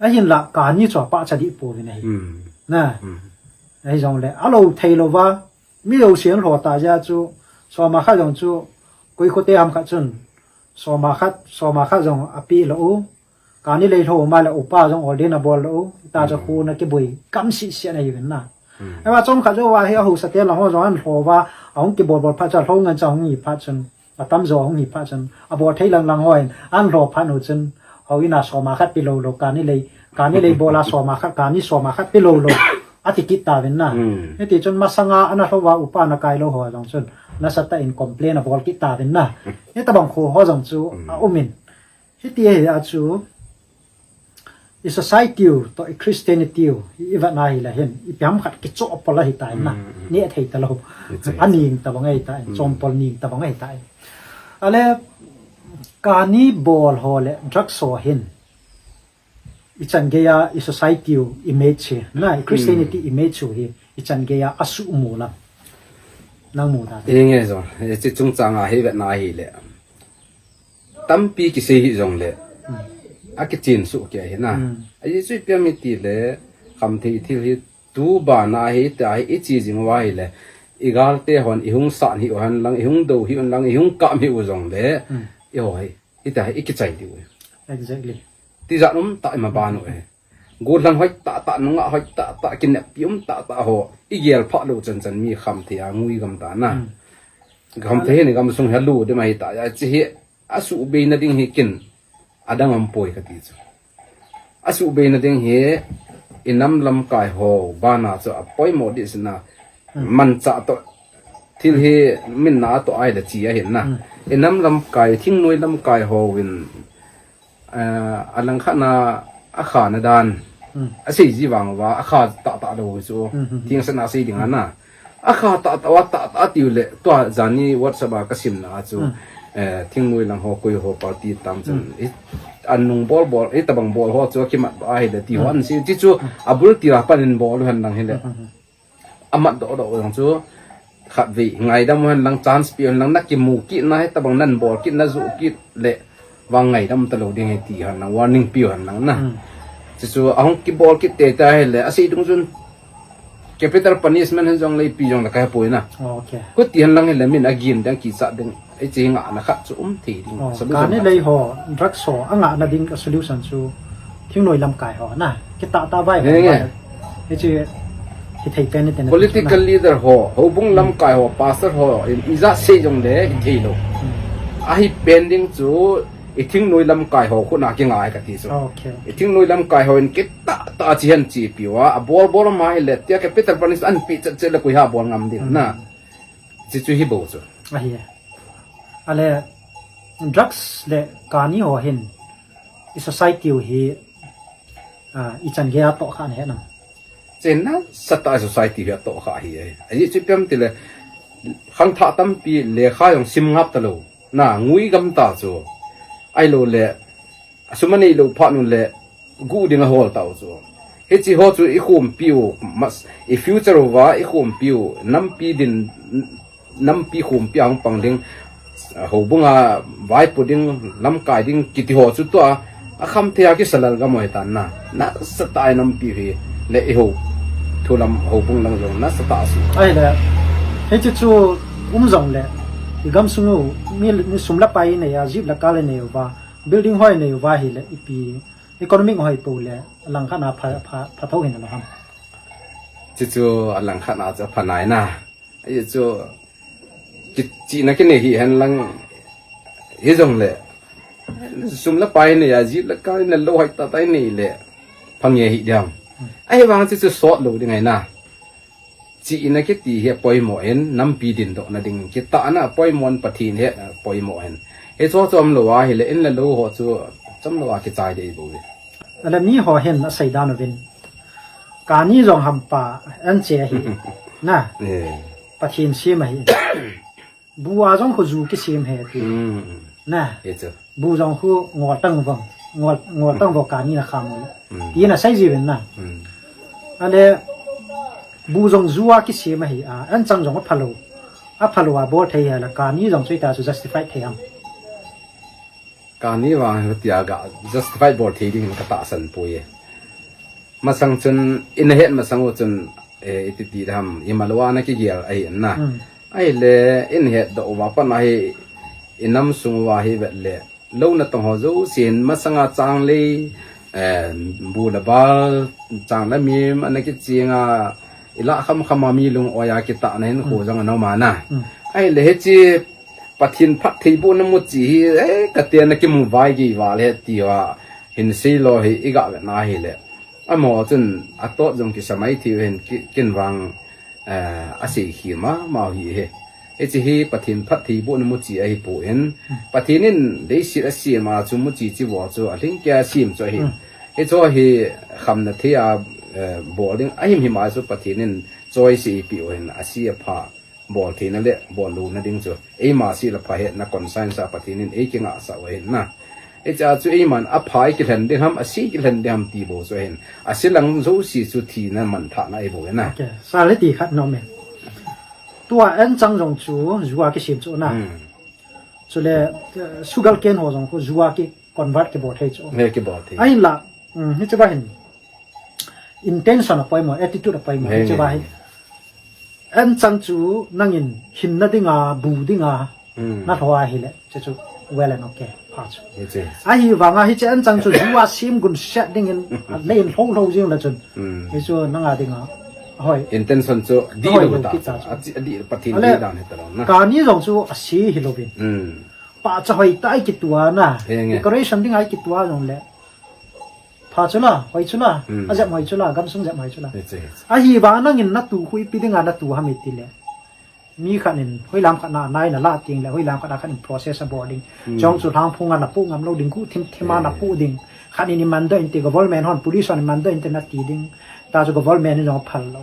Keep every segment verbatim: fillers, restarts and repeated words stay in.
Ahinla kani chu apachat dih pouvin ahi. Hmm. Na. Hmm. Ahijongle, alo thei louva, mi jousen lho ta jeh chu, soma khat jong chu, koi khote ham khat chun, soma khat, soma khat jong apeh lou u, kani lei lho ma le upa jong ordain abol lou u, hita chu Hmm. khu na kiboi, kam sisi na hiuvin na. Hmm. Ahivang chomkhat jouva hi ahaosa te lang ho jong ahin lho uva, ahung kibol bol phat chun, alho ngen chu ahung hi phat chun, atamjo ahung hi phat chun, abol thei lang lang hon, ahin lho phat u chun, houin a soma khat pe lou lou, kani lei, kani lei bol a soma khat, kani soma khat pe lou lou, ati kit tauvin na. Hmm. Hiti chun masanga ana lho uva upa ana kai lou ho jong chun, nasatah in complain abol kit tauvin na. Hitobang khu ho jong chu Hmm. aumin. Hiti ahi a chu, i society u toh i Christianity u, i, i vet na hile hin, ipi ham khat kichoh pol ahitai na, Hmm, hmm. Neh thei talou. Hiche, hiche. Aning tabang ahitai, Hmm. Chompol ning tabang ahitai. Ale, kani bol ho le drugs ho hin, ichan geiya i society u image hi, na, i Christianity Hmm. image u hi, ichan geiya asuhmol a. Nang mu dan. Inge jo, hiche chungchang a hi vet na hile. Tampi kisei hih jongle, Hmm. akichen soh kei ahi na. Hmm. Ajeh chu ipi ham itile, khamthei thil hi tu bana hi, tia hi iche jing uva hile, i galte hon, i hung san hih u hen lang, i hung do hih u hen lang, i hung kap hih u jongle, Hmm. eiho hi, hitia hi ikichai diu. Exactly. Tijat um tah ima ban u e. Gollhang hoi tah tah, nungah hoi tah tah, kineppi um tah tah ho, igel phah lou chan chan mi khamthei a ngui gam ta na. Hmm. Khamthei hi i gamsung hi alu ding ahi ta, hiche hi asuhbeina ding hi kin adang um poi kati chu. Asuhbeina ding hi i nam lamkai ho bana chu apoimo ding sina. Hmm. Manchah toh thil hi min na toh ahile chi ahin na. Hmm. I nam lamkai, thingnoi lamkai hon, eh, alangkhat na akha na dan. Hmm. Asei ji vang uva, akha tah tah lou chu. Hmm, hmm, hmm. Thingset na sei ding ana. Akha tah tah uva tah tah tiu le, tua jani WhatsApp a kasim na chu. Hmm. Eh, thingnoi lang ho, koi ho party tam chun. Hmm. I, anung bol bol, itabang bol ho chu akimat ba ahile ti ho Hmm. an sei. Chi chu Hmm. abul tira pan in bol u hen lang hile. Hmm, hmm, hmm. Amat doh doh jong chu khatvei ngaidam u hen lang, chance pe u hen lang, na kimu kit na, hitabang nan bol kit, na joh kit le vang ngaidam talou ding ahi ti hen lang, warning pe u hen lang na. Hmm. Chuchu ahung kibol kit tei ta hile, asei dung chun capital punishment hen jongle ipi jongle kahe poi na. Oh, okay. Khuti hen lang hile min agin ding, kichat ding. Hiche ngahna khat chu um thei ding. Oh, solution kani khat lei chu. Ho, drugs ho, angahna ding a solution chu thingnoi lamkai ho na. Kitah tah vai ho, nge, nge. Vai. Hiche hithei pen ni te na. Political leader ho, houbung Hmm. lamkai ho, pastor ho, in ijat sei jongle hithei lou. Hmm. Ahi pen ding chu i thingnoi lamkai ho khut na kingai kati chu. Okay. I thingnoi lamkai hon kitah tah a chi hen chi piu a, abol bol ma hile, tia capital punishment an pe chet chet le koi ha bol ngam ding Hmm. na. Chi chu hi bou chu. Ahi. Ale, drugs le kani ho hin, i society u hi, ah, ichan geiya atoh kha nahe nam? Chen nasatah a society hi atoh kha ahi e. Ajeh chu ipi ham itile, khangthah tampi lekha jong sim ngap talou. Na, ngui gam ta chu. Ahilou le, asum anei lou phat un le, guh ding ahol tau chu. Hiche ho chu i khompi u, mas, i future uva i khompi u, nampi din, nampi khompi a hung pang ding, houbung a vaipo ding, lamkai ding, kiti ho chu tua, akhamthei a kisa lel gam u ahi tan na. Nasatah a i nampi u hi, le i ho, thu lam houbung lang jong, nasatah a si. Ahile, hiche chu um jongle, i gamsung u, mi, mi sum le pai nei a, jeep le car le nei uva, building hoi nei uva hile, ipi, economic hoi pou le, alangkhat na pha, pha, pha tho hina lou ham? Chuchu alangkhat na chu apha nai na. Ajeh chu kichihna kinei hi hen lang hijongle, sum le pai nei a, jeep le car nei lou hoi tah tah nei le, pha nge hi diam. Ahivang chuchu sot lou ding ahi na. Chihna kiti hi apoimo in, nampi dindohna ding, kitahna apoimo in, Pathen hetna apoimo in. Hiche ho chu umlou ahile, in le lou ho chu chomlou a kichai ding ahi bou ve. Ale mi ho hin asei dan uvin, kani jong hampa anche ahi, na. Eh. Pathen sem ahi. Bu a jong khu ju kisem ahi ti. Hmm. Na. Hichu. Bu jong khu ngol tang vang, ngol, ngol tang vang kani na kham u. Hmm. Ti na sei ji uvin na. Hmm. Ale bu jong ju a kisem ahi a, anchang jong aphalou. Aphalou a bol thei ahi le kani jong chu ita chu justify thei ham? Kani vang tia ga justify bol thei ding ka tahsan poi e. Masang chun, ina het masang u chun, eh, iti ti dam, imalua na kigel ahi na. Hmm. Ahile, in het doh uva pan ahi, inam sung uva hi vet le. Lou natong ho jousen, masanga changlei, eh, bu le bal, chang le mim, ana kichinga, ilah kham kham a mi lung oia kitahna hin khu jong ana um a na. Hmm. Ahile, hiche, Pathen phattheibohna muchi hi, eh, kati a na kimu vai gei val e tia, hin sei lou hi, iga vet na hile. Amaho chun atot jong kisa mai thei u hin ki-, kin vang, eh, asei hi mama hi he. Hiche hi Pathen phattheibohna muchi ahipoi. Pathen in leiset asem a chu muchi chi vo chu alhingkei a sem chu ahi. Hmm. Hiche hi khamna thei a, eh, bol ding ahimhim a chu Pathen in choice eipeh u hin ase apha. Bol theina le bol louna ding chu eima se le pha hetna conscience a Pathen in eikingah sah u ahin na. Hiche a chu eiman apha ikilhen ding ham, ase ikilhen ding ham ti bou chu ahin. Ase lang jouse chu thina manthahna ahi bou ahi na. Okay. Sa le ti khat nom e. Tua anchang jong chu ju a kisem chu na. Hmm. Chule, eh, sugar cane ho jong khu ju a ki convert kibol thei chu. He kibol thei. Ahinla, um, hiche va hin. Intention apoimo, attitude apoimo, he, hiche va hi. Anchang chu nangin hinna dinga, bu dinga, hmm, na lhou ahile, hiche chu well and okay, pha chu. Hiche. Ahivanga hiche anchang chu ju a sem gun set dingin, a lei in lhou lhou jing le chun. Hmm. Hichu nanga dinga, ahoi. Intention chu dih lou ta chu. Ahoi lou kit ta chu. Achi, adih Pathen dih dan hi ta lou na. Kani jong chu ase hilouvin. Hmm. Pahcha hoitah a kitu a na. He nge. Decoration dinga kitu a jong le. Pha chu la, hoi chu la, hmm, ajep hoi chu la, gamsung jep hoi chu la. Hiche, hiche. Ahivang nangin natu khu ipi dinga natu ham iti le. Mi khat in, hoilam khat na, nai na la ting le, hoilam khat na khat in process abol ding. Hmm. Chong chu lhangphung a napu ngam lou ding, guhthim thim a, hmm, napu ding. Khat in iman doh inte, government hon, police hon iman doh inte nati ding. Tachu government in jong phal lou.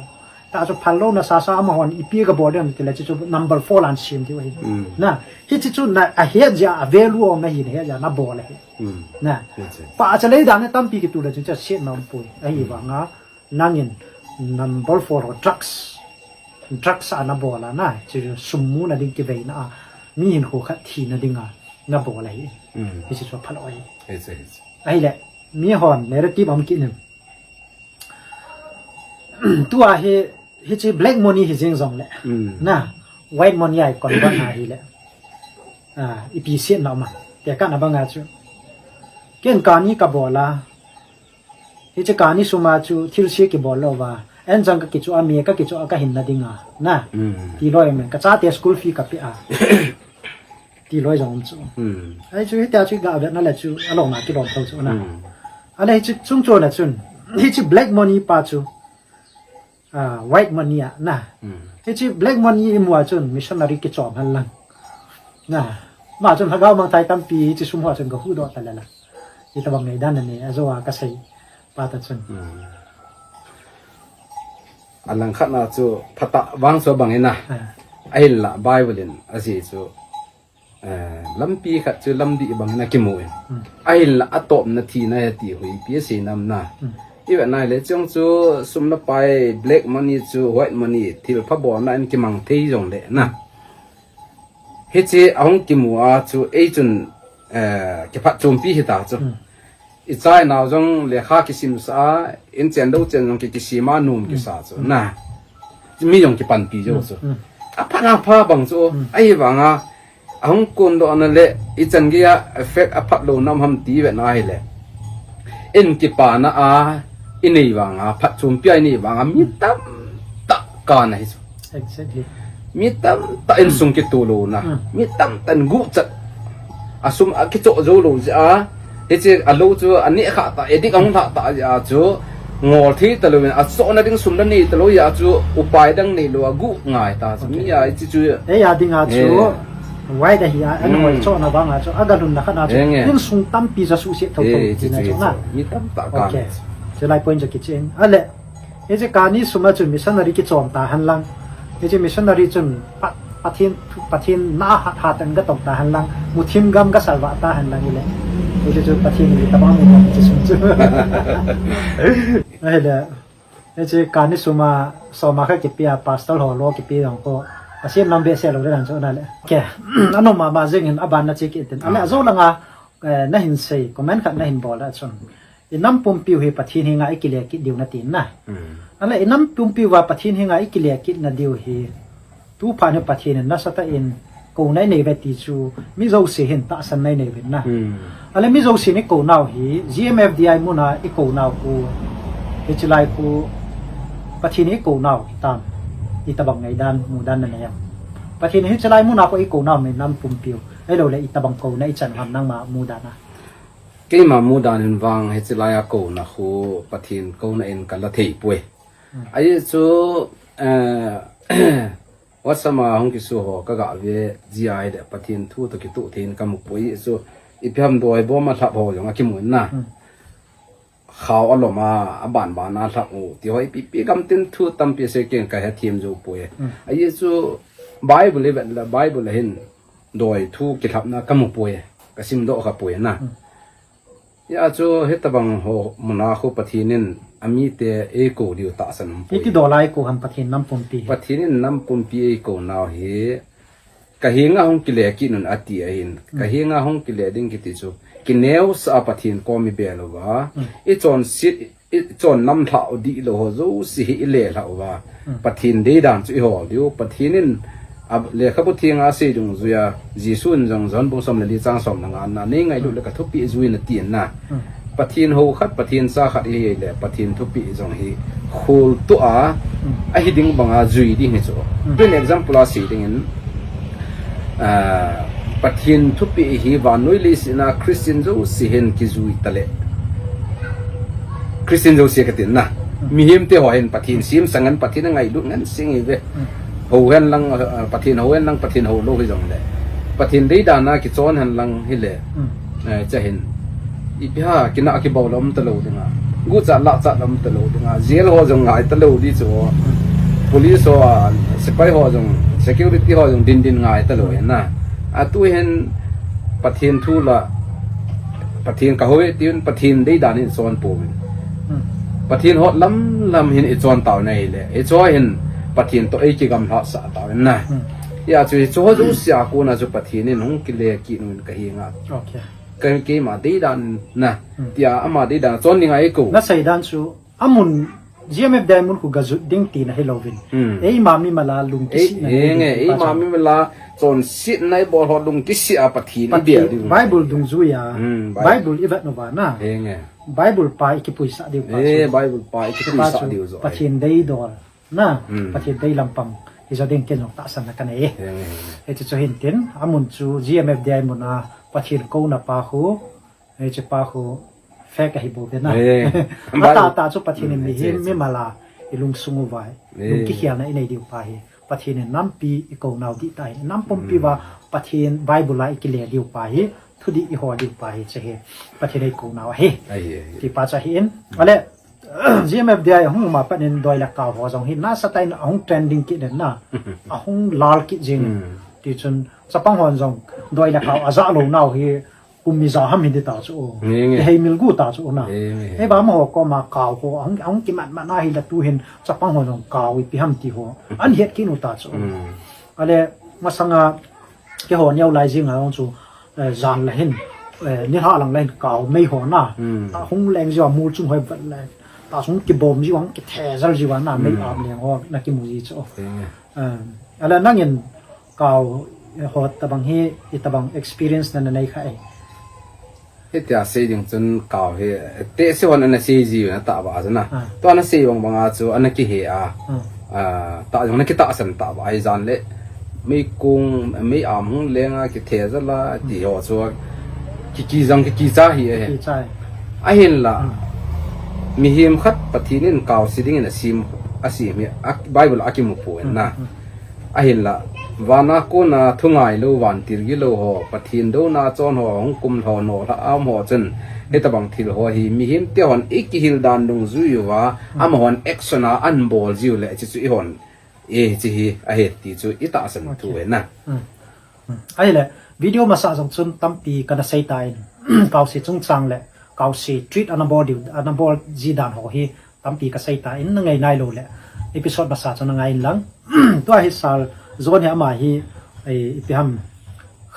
Tachu phal louna sasa amahon ipi kabol ding ham iti le, hichu number four lan sem diu ahi. Hmm. Na, hiche chu na, ahet jeh a value um ahi, ahet jeh a nabol ahi. Hmm. Na. Yes, yes. Pahcha lei dan a tampi kitu le chu, chu setna umpoi. Ahivanga, nangin number four ho drugs. Drugs a nabol a na, chu sum muna ding kiveina a, mi hinkho khat thina dinga nabol ahi. Hmm. Hiche chu phalou ahi. Yes, yes. Ahile, mihon narrative um kit in. Tua hi, hiche black money hi jeng jongle. Hmm. Na, white money a i convert na hile. Ah, ipi setna um a. Tekahna banga chu. Ken kani kabol a. Hiche kani sum a chu thilse kibol lou va. Anchang kakichoh a, me kakichoh a kahinna dinga. Na. Hmm. Tilou ahi men. Kachate school fee kapeh a. Tilou jong um chu. Hmm. Ahi chu hitia chu iga vetna le chu along na kilom thou chu na. Hmm. Ahile hiche chung chu le chun. Hiche black money pa chu. Ah, white money a, na. Hmm. Hiche black money imu a chun missionary kichom hen lang. Na. Ama chun lhagao mangthai tampi hiche sum ho chun kahuhdoh ta le la. Itobang ngaidan nane, ajou a kasei. Pa ta chun. Hmm. Alangkhat na chu phatah vang chu abang in na. Ah. Ahinla Bible in ajeh chu. Eh, lampi khat chu lamdih bangin akimu in. Hmm. Ahinla atopna thina ahi ti hoipi asei nam na. Hmm. Ivet na hile chong chu sum le pai, black money chu white money, thilpha bolna in kimang thei jongle na. Hiche ahung kimu a chu eichun, eh, kiphatchompi hita chu. Hmm. Icha inao jong lekha kisimsa a, inchen dou chen jong ki, kisima nom kisa chu, na. Mi jong kipanpi jou chu. Mm. Aphat apha bang chu, ahivanga, ahung kondohna le, ichan geiya effect aphat louna um ham ti vetna hile. In kipana a, inei vanga, phatchompi a inei vanga, mi tamtah kana hi chu. Exactly. Mi tamtah insung kitoh louna. Hmm. Mi tamtah in guhchat. Asum akichoh jou lou jeh a. Hiche alou chu aneh kha ta, addict ahung lha ta jeh a chu. Ngol thei talou in, achohna ding sum la nei talou jeh a chu. Upai dang neilou a guh ngai ta chu. Okay. Mi a hiche chu. Ei a dinga chu. Eh. Why da hi a, an hoi chohna vanga chu. Aga lhunna khat na chu. Eh, nge. Insung tampi ja suhset thou thou tina chu na. Mi tamtah kan. Okay. Chulai point chu kichen. Ale. Hiche kani sum a chun missionary kichom ta hen lang. Hiche missionary chun pa-, Pathen, Pathen na hat hat in gatong ta hen lang. Muthim gam gasalvah ta hen lang hile. Hiche chu Pathen in itobang mu hiche sum chu. Ahile. Hiche kani sum a soma kha kipe a pastor ho lo kipe jong ko. Asem lam behseh lou dan chu na le. Okay. Anom mama jeng in aban na che kit in. Ale ajou langa, eh, nahin sei, comment khat nahin bol a chun. I nam pumpiu hi Pathen henga i kile kit diu na tin na. Hmm. Ale i nam pumpiu va Pathen henga i kile kit na diu hi. Tu phat hi Pathen in nasatah in kouna i nei ve ti chu mi jouse hin tahsan na i nei ve na. Hmm. Ale mi jouse in i kounau hi G M F D I muna i kounau khu, hiche lai khu Pathen in i kounau hi tam. Itabang ngaidan, mudan na nei am? Pathen in hiche lai muna khu i kounau mi nam pumpiu. Ahilou le itabang kouna i chan ham nangma mudan a? Keima mudan in vang hiche lai a kouna khu Pathen kouna in ka la thei poi. Hmm. Ahi chu, eh, WhatsApp a hung kisu ho ka ga ve jia le Pathen thu toh kitoh thei in ka mu poi chu ipi ham doi bom a lhap ho jong a kimu in na. Hmm. Khao a lom a, a ban ban a lhap u ti ho ipi ipi gamtin thu tampi sei keng ka he thiam jou poi. Hmm. Ahi chu Bible i vet le Bible a hin doi thu kilhapna ka mu poi, ka sim doh kha poi na. Hmm. Hia chu hitabang ho muna khu Pathen in amite eikou diu tahsan um poi. Iti dol a eikou ham Pathen nam pumpi hi? Pathen in nam pumpi eikou nau hi ka henga hung kile kit un ati ahin. Ka Hmm. henga hung kile ding kiti chu kineosah a Pathen kom i bel uva. Hmm. I chonset, i chon nam lhah u dihlou ho jouse hi i le lhah uva. Hmm. Pathen deidan chu i hol diu. Pathen in a lekhabu thenga a sei dungjuia, Jesu in jong John bung som le li chang som le nga na, nei ngailut le ka thupeh jui in ati in na. Hmm. Pathen hou khat, Pathen cha khat i hi le, Pathen thupeh jong hi khol tua, Hmm. ahi ding banga jui ding hi chu. Hmm. Tun example a sei ding in, ah, Pathen thupeh hi vannoi leiset a Christian jouse hin kijui ta le. Christian jouse ka tin na. Hmm. Mihem te ho hin Pathen sim sang ngen, Pathen a ngailut ngen sing hi ve. Hmm. Hou hen lang, ah, Pathen hou hen lang, Pathen hou lou hi jong le. Pathen deidan a kichon hen lang hi le. Hmm. Eh, cha hin. Ipi ha, kina kibol lom ta lou ding a. Gucha lachat lom ta lou ding a. Jail ho jong ngai ta lou di chu. Hmm. Police ho a, sepai ho jong, security ho jong din din ngai ta lou Hmm. hin na. A tu hin Pathen thu la, Pathen ka hou e tin, Pathen deidan in chon pouvin. Hmm. Pathen hou lam lam hin i chon tau na hi le. I chon hin Pathen toh ei kigamlhah sah tau in na. Hmm. Hia chu hi chu ho jouse a kona chu Pathen in hung kile kit un ka henga. Okay. Ka keima deidan na. Hmm. Tia ama deidan chon ding a eikou. Na sei dan chu Amun, G M F D I mun khu ga jot ding tina hi louvin. Hmm. Eima mimal a lung kisihna nei ding, eima mimal a chonsetna i bol ho lung kisih a Pathen i bel ding. Bible dungjuia. Hmm, Bible. Bible i vet uva na. Henge. Bible pa i kipuisah diu pa chu. Bible pa i kipuisah diu chu. Pathen deidol. Na. Hmm. Pathen deilam pang. Hija ding ken jong tahsanna ka nei. Henge, henge. Hichu chu hin tin, amun chu G M F D I mun a Pathen kouna pa khu. Hiche pa khu fake ahi bou ve na. Eh, Bible. Atah tah chu Pathen in, hmm, mihem, hiche, hiche, mimal a i lungsung uva, eh, lung kikhelna i nei diu pa hi. Pathen in nampi i kou nau dihtah in. Nam pumpi uva, hmm, Pathen Bible a i kile diu pa hi. Thudih i hol diu pa hi hiche hi. Pathen in ei kou nau ahi. Ahi, ahi. Ti pa chu ahin. Hmm. Ale, G M F D I ahung um a pat in doi le kau ho jong hi nasatah in ahung trending kit in na. Ahung lal kit jing. Hmm. Tichun, chapang hon jong doi le kau ajah lou nau hi, kum ijat ham hi ding ta chu. Nge, nge. Kihei mil gu ta chu na. Nge, nge. Hei ba amaho koma kau ho, ahung, ahung kimat mat na hi la tu hin chapang ho jong kau ipi ham ti ho. Ahin het kit u ta chu. Hmm. Ale, masanga keiho neo lai jing a jong chu, eh, jan la hin, eh, nilhah lang la hin kau mei ho na. Hmm. Ahung leng jiu a mol chung hoi vet le. Ta chung kibom jiu a, kithe jal jiu a na, mei, hmm, ap leng ho, na kimu ji chu. Nge, nge. Eh, ale nangin kau, eh, ho tabang hi, itobang experience na na nei kha e? Hitia sei ding chun kau hi, eh, tehse hon ana sei ji na tah ba chu na. Ah. Tua ana sei bang bang a chu ana kihe a. Ah. Ah, tah jong ana kitahsan tah ba hi jan le. Meikong, mei am hung leng a kithe jal a, ti ho chu. Kiki jong kikicha hi e. Kikicha e. Ahinla. Hmm. Mihem khat Pathen in kau se ding in asem, asem hi, a, Bible a kimu poi na. Hmm, hmm. Ahinla, vana kona thu ngailou, vantil gilou ho, Pathen douna chon ho, hung kum lhon ho, lha am ho chun, hitobang thil ho hi, mihem te hon i kihil dan dungjui uva, hmm, amahon action a ahin bol jiu le, hiche chu eihon, eh, hiche hi, ahi ti chu i tahsan thu, okay, ahi na. Hmm. Hmm. Ahile, video masa jong chun tampi kana sei tan, kau se chungchang le, kau se treat ana bol diu, ana bol ji dan ho hi, tampi ka sei tan, na ngai nailou le, episode masa chu na ngai in lang. Tua hi Sir John hi ama hi, eh, ipi ham,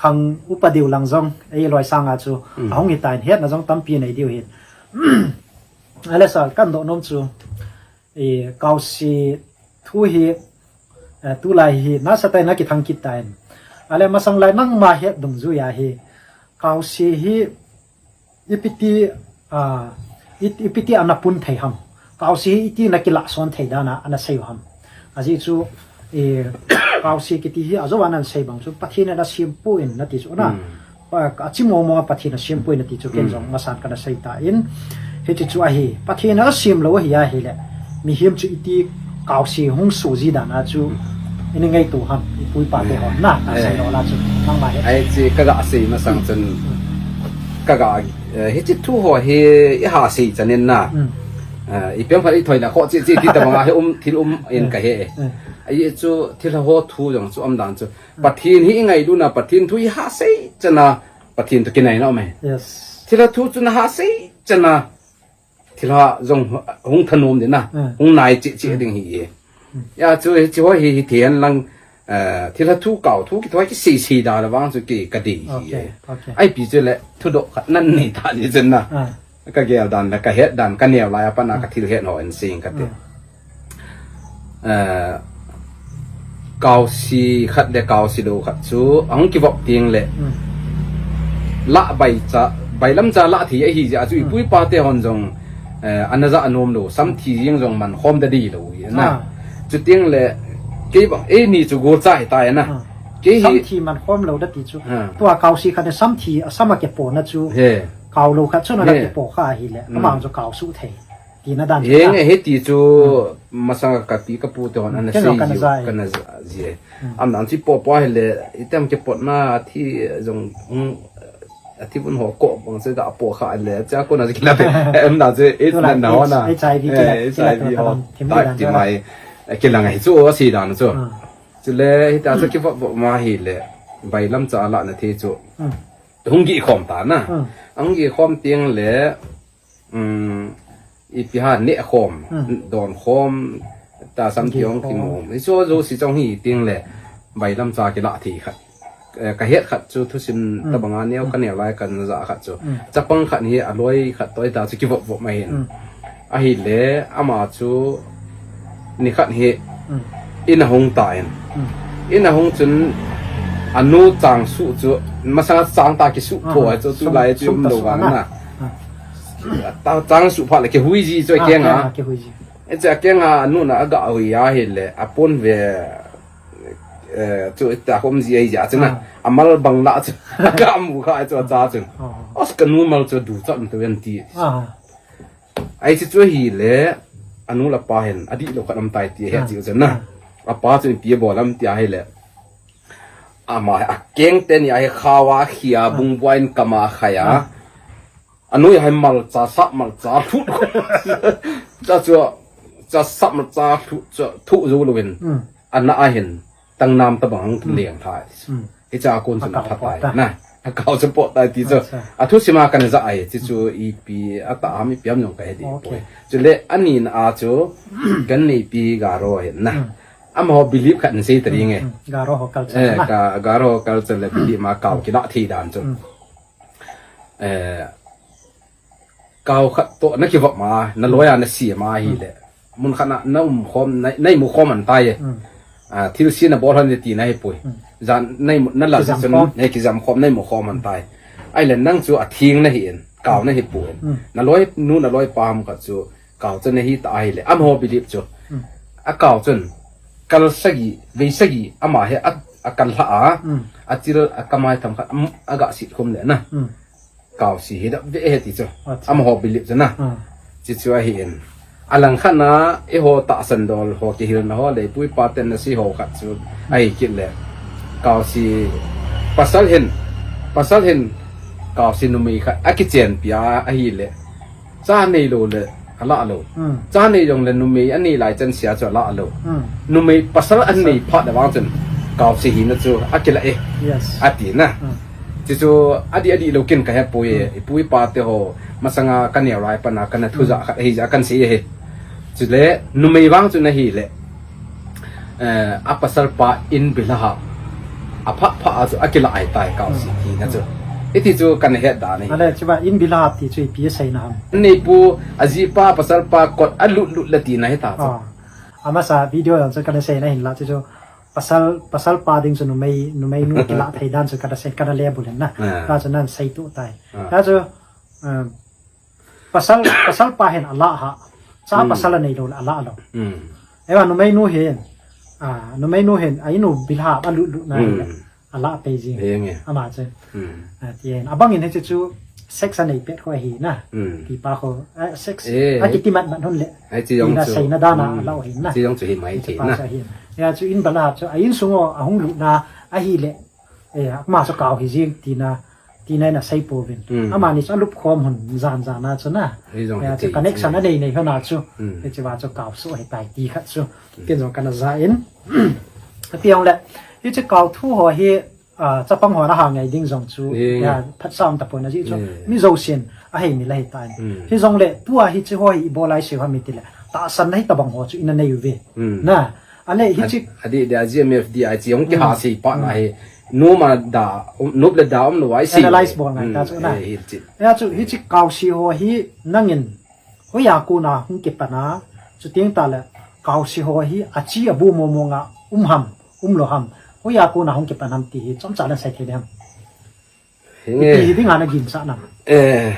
khang upa diu lang jong, eh, loi sanga chu, hmm, ahung hi tan, hetna jong tampi nei diu hin. Ale sir, kadoh nom chu, eh, Kausi thu hi, eh, tulai hi nasatah in akithang kit tan. Ale masang lai nangma het dungjui a hi, Kausi hi ipiti, ah, it-, ipiti ana pun thei ham. Kausi hi iti nakilah son thei dan a ana sei u ham. Ajeh chu, eh, Kausi kiti hi ajou a ana sei bang chu Pathen in asem poi nati chu na. Hmm. Pa, achimo mo Pathen in asem poi nati chu ken jong masan kana sei tan. Hiche chu ahi, Pathen in asem lou ahi ahile, mihem chu iti Kausi hung soh ji dan a chu, ini ngaito ham, ipu ipa te hon na, asei lou la chu, nangma he. Ai chi kaga sei masang chun, kaga, eh, hiche thu ho hi iha sei chanin na. Eh, ipi ham khat ithoi na kho chi chi ti tabang a hi um, thil um in kahe. Ajeh chu thilha ho thu jong chu um dan chu. Pathen hi ingailut na, Pathen thu iha sei chana, Pathen toh kinai na um e. Yes. Thilha thu chu naha sei chana, thilha jong hung thanom ding na, hung nai cheh cheh ding ahi e. Hijeh chun hiche ho hi, hi thei hen lang, eh, thilha thu kau thu kiti ho kisei sei da le vang chu kei kadei ahi e. Ipi chu le thudoh khat nanei ta ni chun na. Kagel dan le kahet dan kaneo lai a pat na kathil het ho in sei kate. Eh, Kausi khat le Kausi lou khat chu ahung kivop teng le, lah baicha, bailamcha lah thei ahi jeh a chu ipu ipa te hon jong, eh, ana ja nom lou, samthi jeng jong man khom da dei lou ahi na. Chuteng le, kei bang, eini chu golcha hita ahi na. Kei hi samthi man khom lou da ti chu. Tua Kausi khat le samthi, asam a kipo na chu. Kau lou khat chu ana kipo kha ahile, amang chu kau suh thei. Tina dan chu. Henge, hiti chu masang a kapi kapu te hon ana sei ji, kana ja ji e. Am dan chu ipo po ahile, item kipot na athi jong, um, athi bun ho ko bang se da po kha le, cha ko na ji kila pe. Em na je, it na na ho na. H I V kila, H I V ho. Thim dan ti mai. Kila ngai chu o si dan chu. Chule hita chu kivop vop ma ahile, bailamcha lah na thei chu. Hung gih khom ta na. Hung gih khom teng le, um, ipi ham neh khom, don khom, tahsan kiong kinom. Hichu jouse chong hi teng le, bailamcha kilah thei khat. Eh, kahet khat chu thusim tabang a neo kaneo lai kana ja khat chu. Chapang khat hi aloi khat toh hita chu kivop vop mai hin. Ahile, ama chu nikhat hi in ahung tan. In ahung chun anu chang suh chu, masang a chang ta kisuh tho a chu, tulai chu um lou vang na. Ta chang suh phat le kihui ji chu akeng a. Hiche akeng a anu na aga hui ahile, apon ve, eh, chu ita khom ji ahi jeh chun na. Amal bang lah chu. Aga mu kha chu acha chun. Os kanu mal chu duchat um tou ven ti. Ai chu chu ahile, anu le apa hin, adih lou khat um tai ti ahet ji chu na. Apa chu ipi abol am ti ahile. Ama akeng teni ahi khao a khia bung buain kama khai a. Anu ahi malcha, sap malcha, lhut. Cha chu, cha sap malcha, lhut chu, thuh jou louvin. Ana ahin, tangnam tabang hung leng thai. Hicha kon chu na phatai na. Akao chu pot tai ti chu. Athusim a kana ja ahi, ti chu ipi, atah ham ipi ham jong kahe ding poi. Chule, ani na a chu, kan neipi Garo ahin na. Amaho belief khat in sei ta ding e. Garo ho culture na. Ka, Garo ho culture le belief ma kau kilah thei dan chu. Eh, kau khat toh na kivop ma, na loi a na sia ma ahile. Mun khat na, na um khom, na, na imu khom an tai e. Ah, thil sia na bol hon ti na hi poi. Jan na imu, na la kijam chun, khom. Na kijam khom, na imu khom an tai. Ahile nang chu atheng na hi in, kau na hi poi. Na loi, nu na loi pa ham khat chu, kau chu na hi ta ahile. Amaho belief chu. Akau chun, kal sagi, vei sagi, ama hi a, akal lha a, achil, akamai tham khat, am, aga sit khum le na. Kausi hi dap ve he ti chu. Amaho belief chu na. Chi chu ahi in. Alang khat na, eiho tahsan dol ho kihilna ho le, ipu ipa ten na sei ho khat chu. Ahi kit le. Kausi pasal hin, pasal hin, Kausi numei khat, akichen pia ahile. Cha nei lou le, alah lou. Cha nei jong le numei anei lai chan sia chu alah lou. Numei pasal anei phat le vang chun, Kausi hina chu akilah e. Ati na. Chi chu adih adih lou kin kahe poi e, ipu ipa te ho, masanga kaneo lai pat na kana thu ja khat ahi jeh a kan sei ahi. Chule, numei vang chun ahile, eh, apasal pa in bila ha, aphat phat a chu akilah ahi tai Kausi hina chu. Hiti chu kana het dan ahi. Ale, chuba in bilhap ti chu ipi asei na ham. Neipu, ajipa, pasalpa kot alut lut le tina hita chu. Ah. Amasa video jong chu kana sei na hinla chu chu pasal, pasalpa ding chu numei, numeinu kilah thei dan chu kana sei, kana le bul hin na. Ah. Ta chu nan sei tu tai. Ah. Ta chu, um, pasal, pasalpa hin alah ha. Cha pasal anei lou le alah lou. Hmm. Eiva numeinu hin, ah, numeinu hin, a inu bilhap alut lut na hin le. Hmm. Alah pei jing. Henge. Ama chu. Hmm. Ah, ti hin. Abang in hiche chu sex anei pet kho ahi na. Hmm. Tipa kho, ah, sex. Eh, akiti mat mat hun le. Hiche jong chu. Ina seina dan a alah u ahi na. Hiche jong chu hi mai thei na. Hiche pa chu ahi. Ya chu in bilhap chu, a insung u ahung lut na ahi le. Eh, ama chu kau hi jing tina, tina ina sei pouvin. Hmm. Amani chu alup khom hun jan jan a chu na. Hijong ya chu connection anei nei hon a chu. Hmm. Hiche va chu kau soh ahitai ti khat chu. Hmm. Ken jong kana ja in. Ati jong le, hiche kau thu ho hi, ah, chapang ho na ha ngai ding jong chu. Henge. Ya, phatsam tapon aji chu. Henge. Mi jousen ahei mi la hitan. Hmm. Hijong le, tua hiche ho hi ibol a isei u ham iti le. Tahsan na hitabang ho chu ina nei uve. Hmm. Na, ale hiche. Adi, adi, a G M F D I chi hung kiha sei pa na hi. Numa da, um, nop le da um lo ai sei. Analyze bol ngai ta chu na. Eh, hiche. Ya chu, hiche kau sei ho hi nangin. Hoiya kona hung kipan a, chuteng tale, kau sei ho hi, achi abu momo nga, um ham, um lo ham. Hoiya kona hung kipan ham ti hi, chomcha le sei thei ding ham. Henge. Hiti hi dinga na ginchat nam. Eh,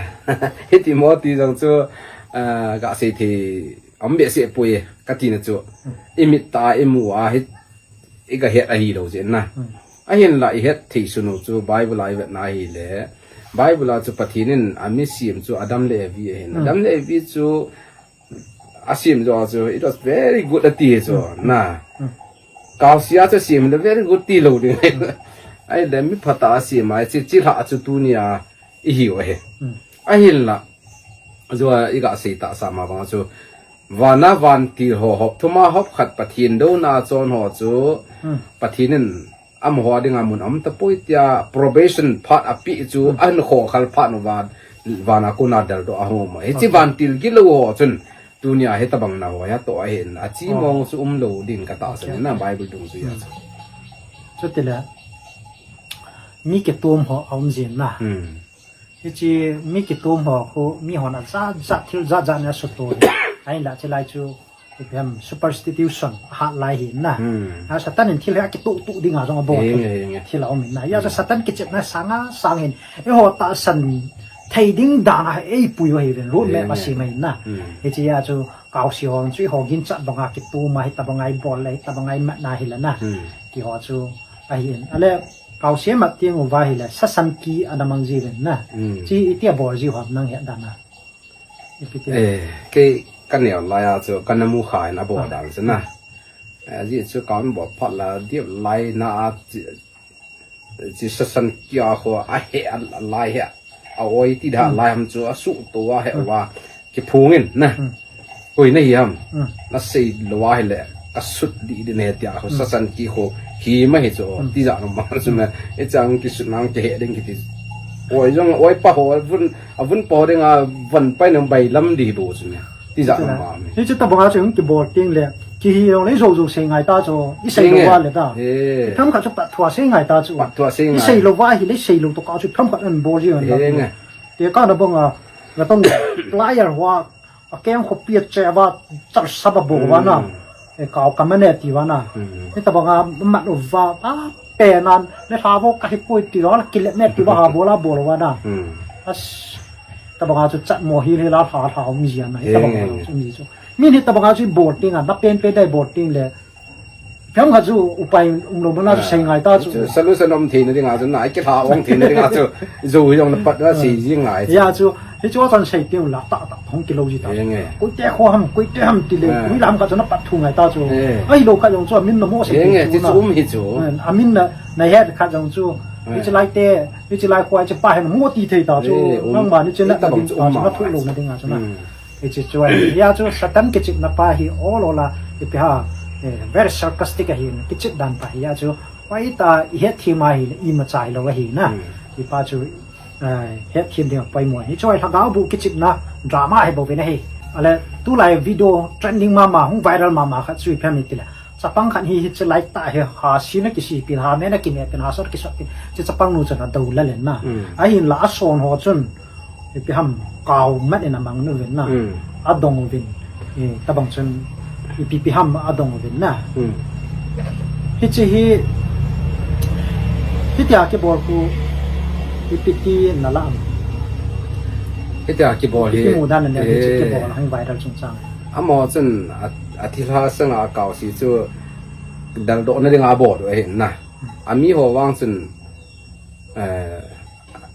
hiti mo ti jong chu, ah, ga sei thei, um behseh poi, kati na chu. Hmm. Imit a, imu a, hi, iga het ahi lou jeh na. Hmm. Ahinla ihet thei sun u chu Bible a ivet na ahile. Bible a chu Pathen in ami sem chu Adam le Evi ahin. Hmm. Adam le Evi chu asem jo chu it was very good ati chu na. Hmm. Kau sei a chu sem le very good ti lou ding. Hmm. Ahile mi phatah a sem a chi, chilhah chu tunia ihiu ahi. Hmm. Ahinla, jua iga sei tahsa ma banga chu, vana vantil ho hop thuma hop khat Pathen douna chon ho chu, hmm, Pathen in amaho dinga mun um tapoi tia probation phat ape chu, hmm, ahin khokhal phat uva, vana kona deldoh a hung um. Hiche, okay, vantil gilou ho chun, tunia hitabang na ho hi atoh ahin, achi, oh, mong chu um lou din katahsan, okay, na, okay, Bible dungjuia chu. Hmm. Chutile, mi kitom ho aum jin na. Hmm. Hiche mi kitom ho khu, mihon ajat jat, thil jat jat na suto hi. Ahinla chulai chu, ipi ham, superstition ahat lai hi na. Hmm. A Satan in thil hi akitoh toh dinga jong abol. Henge, henge. Thil aum in na. Hijeh chun, hmm, Satan kichepna sanga sang hin. Eiho tahsan thei ding dan a eipui u ahi uvin. Road map, henge, asem ahi na. Hmm. Hichea chu kau sei ho chu eiho ginchat banga kitom a, hitabanga ibol le, hitabanga imat na hi le na. Hmm. Ti ho chu ahin. Ale, kau sei mat teng uva ahile, sasan ki ana mang jiuvin na. Hmm. Chi itia bol jiu ham nang het dan a. Ipi ti. Eh, kei kaneo laiya chu, kana mukha in abol dan chu na. Hmm. Eh, ajeh chu kahin bol phat la, dip lai na a chi, chi sasan ki a ho ahe a lai he. A oi ti da, hmm, lai ham chu asuhto a he, hmm, uva. Kiphong in na. Hmm. Koi nahi ham. Hmm. Nasei lou ahile, kasut dih ding ahi tia ho, hmm, sasan ki ho hi ma hi chu, hmm, tijat nom ma chu na. Hmm. Hichang kisut nang kihe ding kiti. Oi jong, oi pa ho, avun, avun pa ho dinga, von pai nang bailam dih bou chu na. Tijat nom ma. Hichu tabanga chu hung kibol teng le, kihi jong le jou jou sei ngai ta chu, isei lou va le ta. Eh. Themkhat chu pat thua sei ngai ta chu. Pat thua sei ngai. Isei lou va ahile, isei lou tokah chu themkhat an bol ji an ta. Henge. Tekah na banga, natong plier hoa, akeng khopi a che uva, chal sap a bol uva na. Hmm. E, kau kam ane ti uva na. Hmm. Hitabanga mat uva, apen an, le lha vo kahi poi ti uva, kile ne ti uva, ha bol a bol uva na. Hmm. As, tabanga chu chat mo hi le la lha lha um ji na. Hitabanga, eh, chu um ji chu. Min hitabanga chu bol teng a, na pen pen dai bol teng le. Ipi ham khat chu upai umlou mona chu, ah, sei ngai ta chu. Chu solution um theina dinga chu na, kilha ong theina dinga chu. Jou hi jong na pat na, ah, sei ji ngai chu. Ya chu, hichu chan sei teng la ta ta hung kilou ji ta. Henge. Koite kho ham, koite ham ti le, ah, koi lam khat chu na pat thu ngai ta chu. Eh. Ahilou khat jong chu, amin na mo sei, henge, ti chu na. Chu um hi chu. Eh, amin na, na het khat jong chu. Eh. Hiche lai te, hiche lai kho, hiche pa hin mo ti thei ta chu. Eh, um. Nangma ni chu na, hitabang na chu um ta chu, na thu lou na dinga chu na. Hmm. Hiche chu ahi. Hia chu Satan kichepna pa hi ol ol a, ipi ham, eh, very sarcastic ahi, kichep dan pa hi. Hia chu, hoitah a ihet them ahile, imacha hilou ahi na. Hmm. Hipa chu, eh, het them ding apoimo ahi. Hichu ahi lhagao boh kichepna drama ahi bou ve na hi. Ale, tulai video trending mama, hung viral mama khat chu ipi ham itile. Chapang khat hi, hiche lai tah hi, ha sina kisipi, ha mena kinepin, ha sot kisotpin, hiche chapang nu chun adou lalen na. Ahinla ason ho chun, ipi ham, kau mat in amang uvin na. Adong uvin. Tabang chun, ipi pi ham adong uvin na. Hiche hi, hitia kibol khu, ipi ti nala am. Hitia kibol hi, ipi mu dan na, hiche kibol hung viral chungchang. Amaho chun a, athilha sanga akau si chu deldoh na dinga abol u ahin na. Amiho vang chun, eh,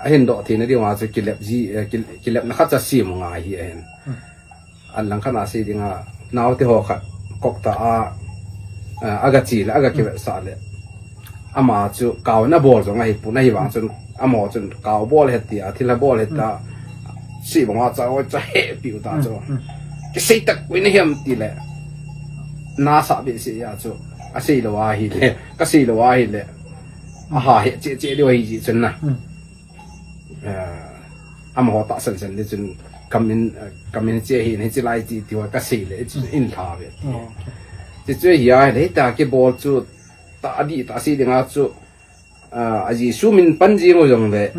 ahin doh theina dinga chu kilep ji, eh, kil-, kilepna khat cha sem u ngai hi ahin. Alang khat a sei dinga, naote ho khat, kok ta a, eh, aga che le, aga kivetsah le. Ama chu kau na bol jong ahipon, ahivang chun, amaho chun kau bol het tia, thilha bol het ta, si bang a cha, oi cha hepi u ta chu. Kisei tak pui na hiam ti le. Nasa behseh a chu. Asei lou ahile, kasei lou ahile. Aha he che che diu ahi ji chun na. Eh, amaho tahsan san di chun kamin, eh, kamin che hi, hiche lai ti, ti ho kasei le, chun in lha ve. Ti chu hi ahile, hitia kibol chu, ta adih tah sei dinga chu, ah, a Jesu min pan jing u jong le,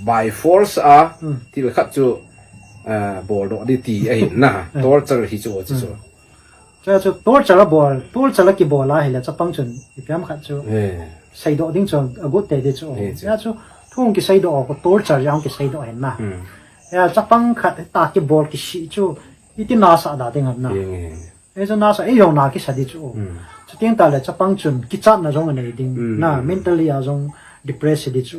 by force a, thil khat chu, ah, boldoh di ti ahin na, torture hi chu, chu chu. Chu chu torture abol, torture akibol ahile chapang chun, ipi ham khat chu, seidoh ding chu agot tei di chu. Chu chu, thu hung kiseidoh u, torture jong kiseidoh ahin na. Chapang khat ta kibol kisih chu, iti nasa da ding ham na. Ei jong nasa, ei jong na kisa di chu. Chuteng tale chapang chun kichatna jong anei ding. Na, mentally a jong depressed di chu.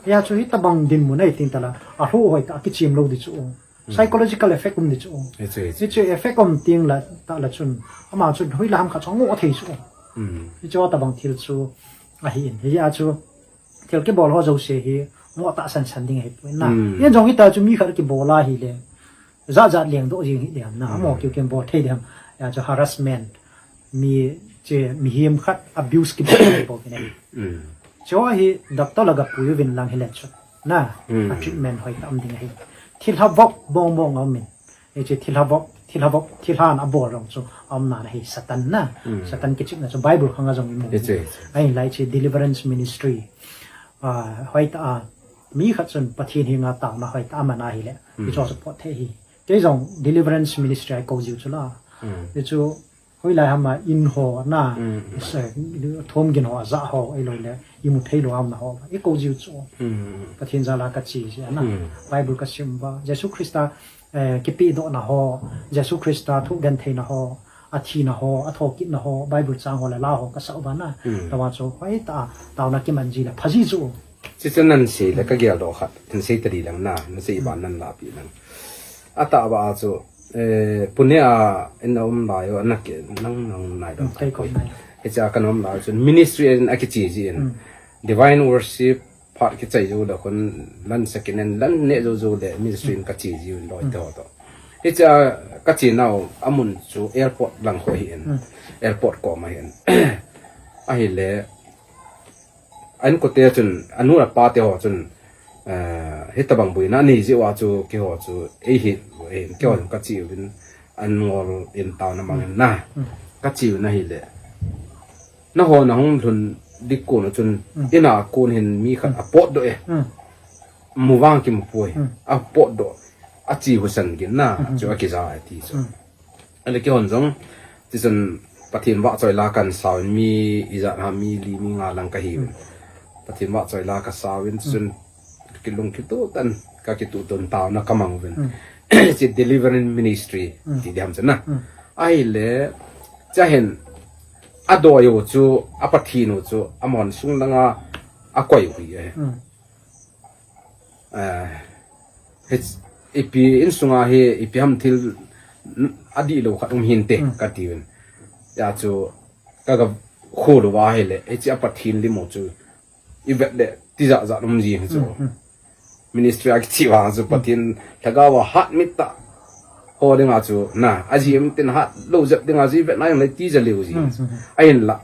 Hia chu hitabang dinmun ahi teng tale, alhuh hoi ta kichem lou di chu. Psychological effect um di chu. Hichu effect um teng la, tale chun, ama chun hoilai ham khat chu angoh thei chu. Hichu tabang thil chu ahin. Hia chu, thil kibol ho jouse hi, ngoh tahsan san ding ahipoi na. Hia jong hita chu mi khat kibol ahile. Jat jat lengdoh jing hi diam na, amaho kiu kin bol thei diam. Hia chu harassment, mi che, mihem khat abuse kibol thei bou kine. Chu hi doctor la gapui uvin lang hile chu. Na, a treatment hoi ta um ding ahi. Thilha vop bong bong aumin. Hiche thilha vop, thilha vop, thilhan abol jong chu aum nan ahi Satan na. Satan kichihna chu Bible khang a jong imu. Ahinla hiche deliverance ministry. Ah, hoi ta a, mi khat chun Pathen henga taona hoi ta a man ahile. Hichu support thei hi. Kei jong deliverance ministry a ikou jiu chu la. Hichu hoilai ham a in ho na, thom gin ho, ajah ho, ahilou le, imu thei lou a umna ho, ikou jiu chu. Pathen jal a kache ji a na. Bible kasim uva, Jesu Christa, eh, kipedohna ho, Jesu Christa thoh gentheina ho, athina ho, athokitna ho, Bible chang ho le la ho kasah uva na. Tua chu, hoi ta, taona kiman ji le, pha ji chu. Chuche nan sei le kageldoh khat, hin sei tadi lang na, nasei ban nan lapi lang. Atah ba a chu, eh, Pune a in a um lai u, ana ke, nang, nang nai dong. Hiche a kana um lai u chun, ministry in akiche ji in. Divine worship, phat kichai jou le khun, lan sakin in, lan neh jou jou le, ministry in kache ji un loi te ho to. Hiche a kache nau, amun chu airport lang ho hi in. Airport kom ahi in. Ahile, a inkote chun, anu apa te ho chun, eh, hitabang boina anei jeh uva chu, keiho chu, ei hi, eh, keiho chu kache uvin, an ngol in taona mang in na. Kache uvin ahile. Nangho nahung lhun ding kon u chun, ina kon hin mi khat apotdoh e. Mu vang kimu poi. Apotdoh. Ache husan gin na, chu akija e ti chu. Ahile keihon jong, tichun Pathen vahchoi la kahin sauvin mi ijat ham mi li mi nga lang kahiuvin. Pathen vahchoi la kasauvin, tichun kilung kituh tan, kakituh tun taona kamang uvin. Hiche deliverance ministry, ti diham chu na. Ahile, chahin, adoi u chu, a Pathen u chu, amahon sung langa, akoi u hi e. Eh, hich-, ipi insunga hi, ipi ham thil n-, adihlou khat um hinte, katiuvin. Hia chu, kaga khol uva ahile, hiche a Pathen lim u chu, ivet le, tijat jat um jing chu. Ministry a kiche vang chu, Pathen lhagao a hat mit tah ho dinga chu, na, ajeh um tin hat lou jep dinga chu, ivet na jong le tija leu jing chu. Ahinla,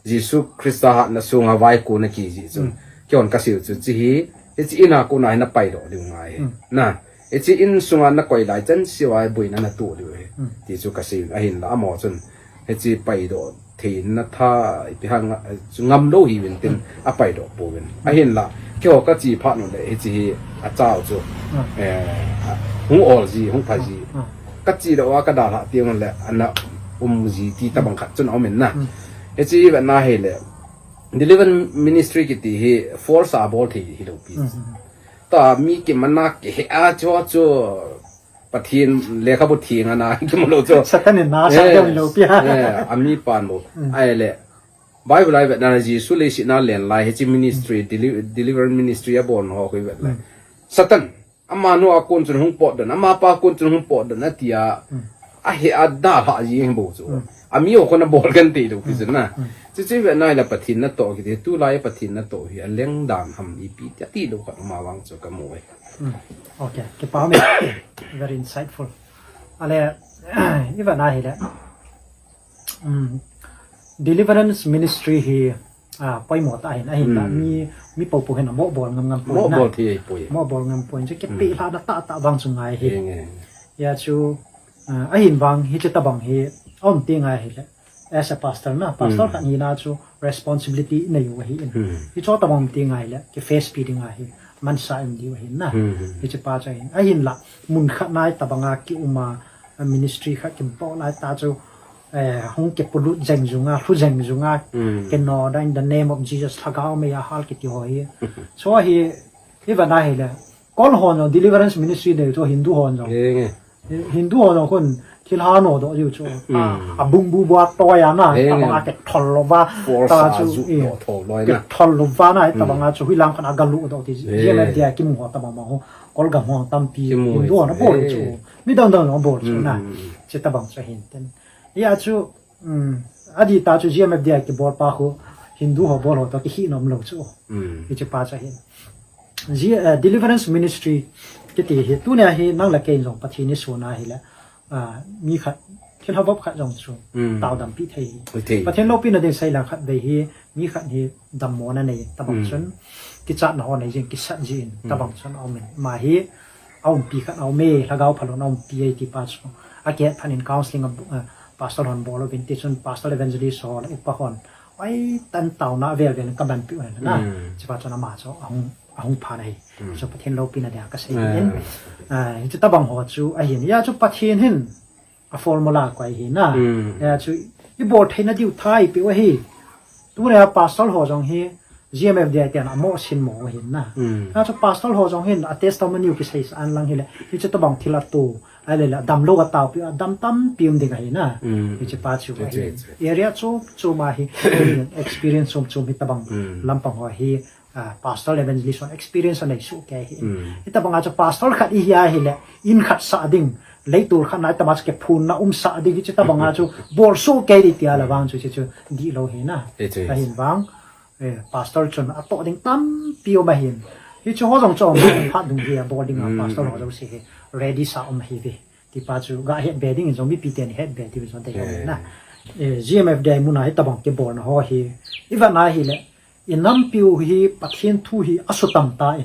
Jesu Christa hatna sunga vaikon a kiji chun. Keihon kasei u chu, hiche hi, hiche in a kona hi napaidoh diu ngai hi. Na, hiche insunga nakoi lai chan seuva boina natoh diu hi. Ti chu kasei u ahinla amaho chun. Hiche paidoh Theina tha ipi ha nga-, chu ngam lou hiuvin tin, apai doh pouvin. Ahinla, keiho kache phat u le, hiche hi achao chu, eh, hung ol ji, hung pha ji. Kache lou a kadalhah teng le, ana um ji ti tabang khat chun aumin na. Hiche hi vetna hile, Deliverance Ministry kiti hi force a bol thei hilou pi. Ta mi kimana kihe a chu chu Pathen lekhabu theng ana kimu lou chu. Satan in na sa deu lou pi. Eh, ami pan bou. Ahile, Bible a ivetna le Jesu leiset a alen lai, hiche ministry, deli-, deliverance ministry abol ho khu ivet le. Satan, amanu a kon chun hung potdoh in, amapa kon chun hung potdoh in, atia, ahe a dalhah ji bou chu. Ami ho khun abol kan ti lou pi chu na. Chuche ivetna le Pathen natoh kiti, tulai Pathen natoh hi aleng dan ham ipi ti, ati lou khat ma vang chu kamu e. Okay, kipa me. Very insightful. Ale, ivetna hile, um, deliverance ministry hi, ah, poimo tah ahin, ahinla, mi, mi popo hin amo bol ngam ngam poi na. Mo bol thei poi. Mo bol ngam poi, chu kipehlhahna tahtah vang chu ngai hi. Hia chu, ah, ahin vang, hiche tabang hi, aum ti ngai hile. As a pastor na, pastor khat hina chu responsibility inei u ahin. Hiche tabang ti ngai le, kiface pi ding ahi, mansa in diu ahin na. Hiche pa chu ahin. Ahinla, mun khat na tabanga kiuma, ministry khat kibol a ta chu, eh, hung kipolut jeng jung a, lhu jeng jung a, kinoda in the name of Jesus, lhagao mei a hal kiti ho hi. Chu hi, ivetna hile, Kol hon jong, deliverance ministry nei chu Hindu hon jong. Hindu hon jong khun, thil ha nodoh jiu chu. A bung bu bu a toi a na, tabanga kithol louva. Force ta a chu, ju doh tho loi na. Kithol louva na, tabanga chu, hilang khan agalu doh ti. G M F D I kimu ho tabang ho. Kolgam ho tampi Hindu hon abol chu. Mi dang dang abol chu na. Hiche tabang chu ahin tin. Hia chu, um, adih ta chu G M F D I kibol pa khu Hindu ho bol ho toh kikhih nom lou chu. Hiche pa chu ahin. G-, eh, deliverance ministry kiti hi, tunia hi nang le kei jong Pathen isun ahile, ah, mi khat, thilha vop khat jong chu, taodam pi thei hi. Pathen loupina ding seilang khat vei hi, mi khat hi dammo na nei tabang chun, kichatna ho nei jing, kisat jin, tabang chun aumin. Ama hi, aumpi khat aume, lhagao phalou aumpi e ti pa chu. Akihet phat in counseling a, eh, pastor hon bol uvin ti chun, pastor evangelist ho le upa hon. Oi, tan taona vel vel kamanpi u na. Hiche pa chun ama chu ahung, ahung pha na hi. Chu Pathen loupina dia kasei in. Ah, hiche tabang ho chu ahin. Hia chu Pathen hin a formula koi hi na. Hia chu ibol theina diu tha ipi u ahi. Tunia pastor ho jong hi G M F D I ten amo sin mo u ahin na. Hia chu pastor ho jong hin a testimony u kisei sa an lang hile. Hiche tabang thil atoh. Ahile le, damlou a taopi, adam tampi um ding ahi na. Hiche pa chu ahi. Area chu, chu ma hi, experience chom chom hi tabang lampang ho hi, ah, pastor evangelist hon experience anei soh kei hi. Hitabang a chu pastor khat ihi ahile, in khat sah ding, leitol khat na itama chu kiphunna um sah ding, hiche tabang a chu bol soh kei ding tia la vang chu, chu, chu, dihlou hi na. Ahin vang, eh, pastor chun atoh ding tampi um ahin. Hiche ho jong chu, phat dung hi a bol ding a, pastor ho jouse hi, ready sa um ahi ve. Ti pa chu ga het be ding in jong mipi ten het be ding in jong dei na. Eh, G M F D I mun a hitabang kibolna ho hi. Ivet na hile, inampiu hi Pathen thu hi asutam tan.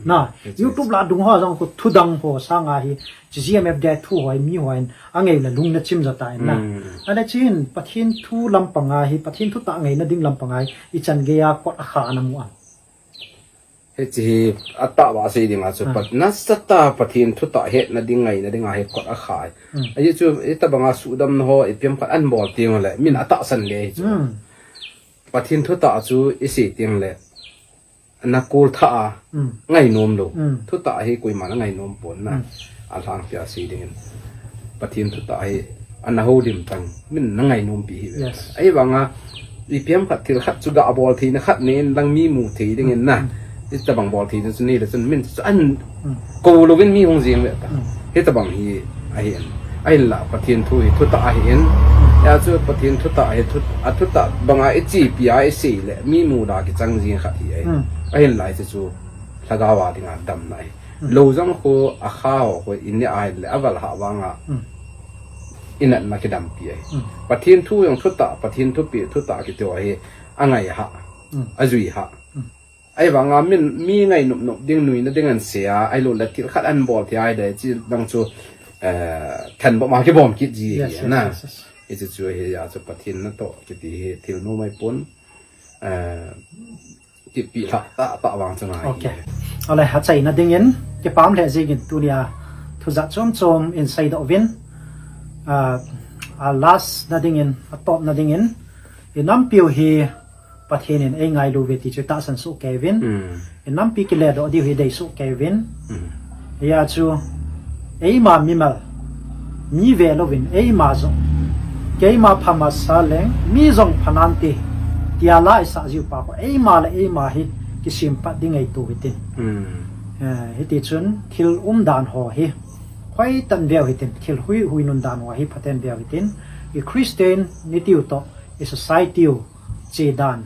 Na, YouTube la dung ho jong khu thudang ho sanga hi, G M F D I thu ho hi mi ho in angei le lung nachim jo tan na. Ahile chun Pathen thu lampang a hi, Pathen thutah ngaina ding lampang a hi, ichan gei a kot akha namu am. Hiche hi atah a sei ding a chu, Pat-, nasatah a Pathen thutah hetna ding ngaina ding a hi kot akha. Ahi chu, hitabang a sudamna ho, ipi ham khat ahin bol teng le, min atahsan le hi chu. Pathen thutah chu isei teng le, nakol thah a, ngainom lou. Thutah hi koiman angainom pon na. Alhangpi a sei ding in. Pathen thutah hi, ana houlim tan, min nangainom pi hi ve. Ahivang a, ipi ham khat thil khat chu gabol theina khat nei in lang mi mu thei ding in na. Hitabang bol theina chu nei le chun min chu ahin kou louvin mi hung jing ve ta. Hitabang hi ahi in. Ahinla Pathen thu hi thutah ahi in. Hia chu Pathen thutah hi thu, athutah banga ichepi a isei le mi mu da kichang jing khat hi ahi. Ahinla hiche chu lhagao a dinga damna ahi. Lou jong khu akha ho khu ineh ahile aval hah vang a inatna kidampi ahi. Pathen thu jong thutah, Pathen thupeh, thutah kiti ho hi angai hah, ajui hah. Ahivang a min, mi ngainom nom ding, nuina ding ahin sei a, ahilou le thil khat ahin bol thei ahile, hiche dang chu, eh, thanbom a kibom kit ji ahi na. Hichu chu hi a chu Pathen natoh kiti hi thil nom ahi pon. Eh, kipi lha tah tah vang chu ngai. Okay. Ahile, achaina dingin, kipah lheh jingin tunia thu jat chom chom in seidoh uvin, ah, a last na dingin, atop na dingin, i nampiu hi Pathen in eingailu uve ti chu tahsan soh kei uvin. Hmm. I nampi kiledoh diu hi dei soh kei uvin. Hmm. Hia chu, eima mimal, mi ve louvin, eima jong, keima pha masa leng, mi jong pha nante, tia la i sah jiu pa khu, eima le eima hi kisem pat ding ngaito hitin. Hmm. Eh, hiti chun, thil umdan ho hi, hoitah in veu hitin, thil huihui nun dan ho hi phaten veu hitin, i Christian ni tiu toh, i society u, che dan,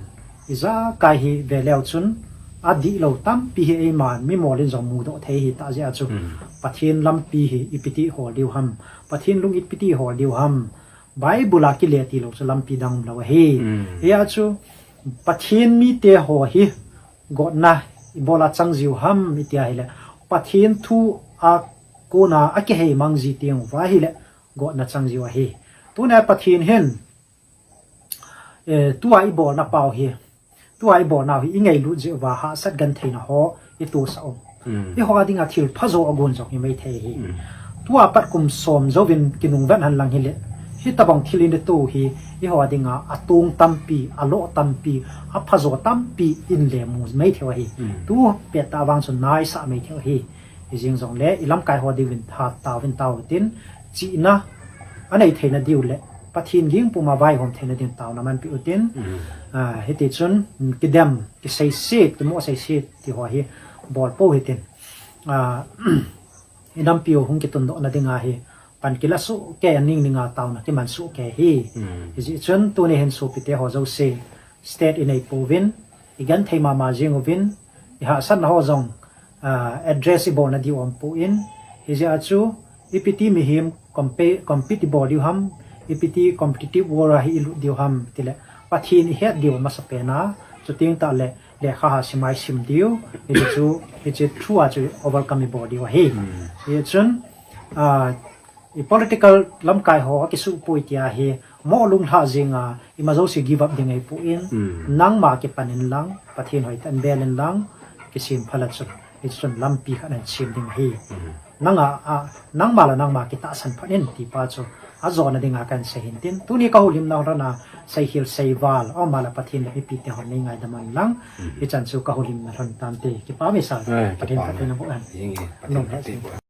ijakai hi ve leu chun, adihlou tampi hi eima mimol in jong mudoh thei hita jeh a chu. Hmm. Pathen lampi hi ipi ti hol diu ham. Pathen lung ipi ti hol diu ham. Bible a kile tilou chu lampi dang umlou ahi. Hmm. Hia chu, Pathen mite ho hi gotna ibol a chang jiu ham iti ahile, Pathen thu a kona akihei mang ji teng uva ahile, gotna chang jiu ahi. Tunia Pathen hin, eh, tua ibolna pau hi, tua ibolnau hi ingailut jeh uva hahsat gentheina ho itosah u. Mm. Eiho a dinga thil phajo agon jong himai thei ahi. Mm. Tua pat kum som jouvin kinung vet hen lang hile, hitobang thil in ito hi, eiho a dinga atong tampi, alo tampi, aphajo tampi in le mu mai thei u ahi. Mm. Tu pettah vang chun naisah mai thei u ahi. Hijeng jongle, i lamkai ho diuvin hat tauvin tao utin, chihna anei theina diu le, Pathen ging puma vaihom theina din taona manpeh utin, mm, ah, hiti chun, mm, kidem, kiseiset, kimo seiset, ti ho hi bol pou hitin. Ah, i nampiu hung kitundohna dinga hi, pan kila soh kei a ning ninga taona kiman soh kei hi. Mm. Hijeh chun, tuni hin sopite ho jouse, state inei pouvin, igenthei mama jing uvin, ihahsatna ho jong, ah, address ibolna diu aumpon, hijeh a chu, ipi ti mihem compe-, compete ibol diu ham, ipi ti competitive world a hi ilut diu ham, tile, Pathen ihet diu amasapen a, chuteng tahle, lekha ha simai sim diu, hiche chu, hiche through a chu overcome ibol diu ahi. Hmm. Hichun, ah, i political lamkai ho akisuh poi tia hi, mo lunglha jinga, ima jouse give up ding ahipon, mm, nangma kipan in lang, Pathen hoitah in bel in lang, kisem phat le chun, hichun lampi khat nahin sem ding ahi. Mm. Nanga, a, nangma le nangma kitahsan phat in, ti pa chu, ajona dinga kahin sei hintin. Tuni kahoulimna lhon a, seikhel seival, aum a le Pathen le mipite hon neingaidam un lang, mm, hichan chu kahoulimna lhon tante, kipa masa, eh, Pathen, kipa Pathen na. Aboh hen. Jing e, Pathen, nom he Pathen.